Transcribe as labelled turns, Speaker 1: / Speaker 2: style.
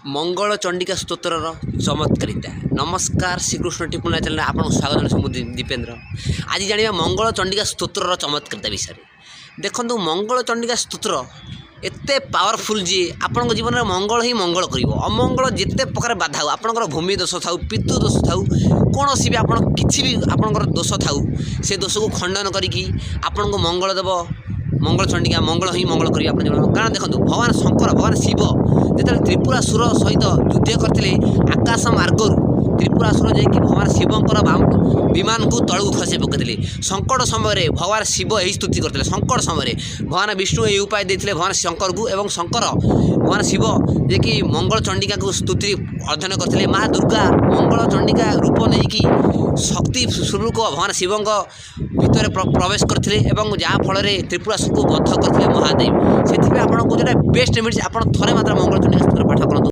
Speaker 1: ମଙ୍ଗଳ ଚଣ୍ଡିକା ସ୍ତୋତ୍ରର ଚମତ୍କାରିତା। ନମସ୍କାର, ଶ୍ରୀକୃଷ୍ଣ ଟିପୁଣା ଚ୍ୟାନେଲ୍ ଆପଣଙ୍କୁ ସ୍ୱାଗତ ଜଣାଉଛି। ମୁଁ ଦୀପେନ୍ଦ୍ର। ଆଜି ଜାଣିବା ମଙ୍ଗଳ ଚଣ୍ଡିକା ସ୍ତୋତ୍ରର ଚମତ୍କାରିତା ବିଷୟରେ। ଦେଖନ୍ତୁ, ମଙ୍ଗଳ ଚଣ୍ଡିକା ସ୍ତୋତ୍ର ଏତେ ପାୱାରଫୁଲ୍ ଯେ ଆପଣଙ୍କ ଜୀବନରେ ମଙ୍ଗଳ ହିଁ ମଙ୍ଗଳ କରିବ। ଅମଙ୍ଗଳ ଯେତେ ପ୍ରକାର ବାଧା ହଉ, ଆପଣଙ୍କର ଭୂମି ଦୋଷ ଥାଉ, ପିତୃ ଦୋଷ ଥାଉ, କୌଣସି ବି ଆପଣ କିଛି ବି ଆପଣଙ୍କର ଦୋଷ ଥାଉ, ସେ ଦୋଷକୁ ଖଣ୍ଡନ କରିକି ଆପଣଙ୍କୁ ମଙ୍ଗଳ ଦେବ। ମଙ୍ଗଳ ଚଣ୍ଡିକା ମଙ୍ଗଳ ହିଁ ମଙ୍ଗଳ କରିବେ ଆପଣ ଜୀବନ। କାରଣ ଦେଖନ୍ତୁ, ଭଗବାନ ଶଙ୍କର, ଭଗବାନ ଶିବ ଯେତେବେଳେ ତ୍ରିପୁରାସୁର ସହିତ ଯୁଦ୍ଧ କରିଥିଲେ, ଆକାଶ ମାର୍ଗରୁ ତ୍ରିପୁରାସୁର ଯାଇକି ଭଗବାନ ଶିବଙ୍କର ବିମାନକୁ ତଳକୁ ଖସାଇ ପକାଇଥିଲେ। ସଙ୍କଟ ସମୟରେ ଭଗବାନ ଶିବ ଏହି ସ୍ତୁତି କରିଥିଲେ। ସଙ୍କଟ ସମୟରେ ଭଗବାନ ବିଷ୍ଣୁ ଏହି ଉପାୟ ଦେଇଥିଲେ ଭଗବାନ ଶଙ୍କରକୁ ଏବଂ ଶଙ୍କର ଭଗବାନ ଶିବ ଯିଏକି ମଙ୍ଗଳ ଚଣ୍ଡିକାକୁ ସ୍ତୁତି ଅଧ୍ୟୟନ କରିଥିଲେ। ମା ଦୁର୍ଗା ମଙ୍ଗଳ ଚଣ୍ଡିକା ରୂପ ନେଇକି ଶକ୍ତି ସ୍ୱରୂପ ଭଗବାନ ଶିବଙ୍କ ଭିତରେ ପ୍ରବେଶ କରିଥିଲେ ଏବଂ ଯାହାଫଳରେ ତ୍ରିପୁରାସୁରକୁ ବଧ କରିଥିଲେ ମହାଦେବ। ସେଥିପାଇଁ ଆପଣଙ୍କୁ ଯେଉଁଟା ବେଷ୍ଟ ମିଳିଛି, ଆପଣ ଥରେ ମାତ୍ର ମଙ୍ଗଳ ଚଣ୍ଡିକା ସ୍ତୋତ୍ର ପାଠ କରନ୍ତୁ।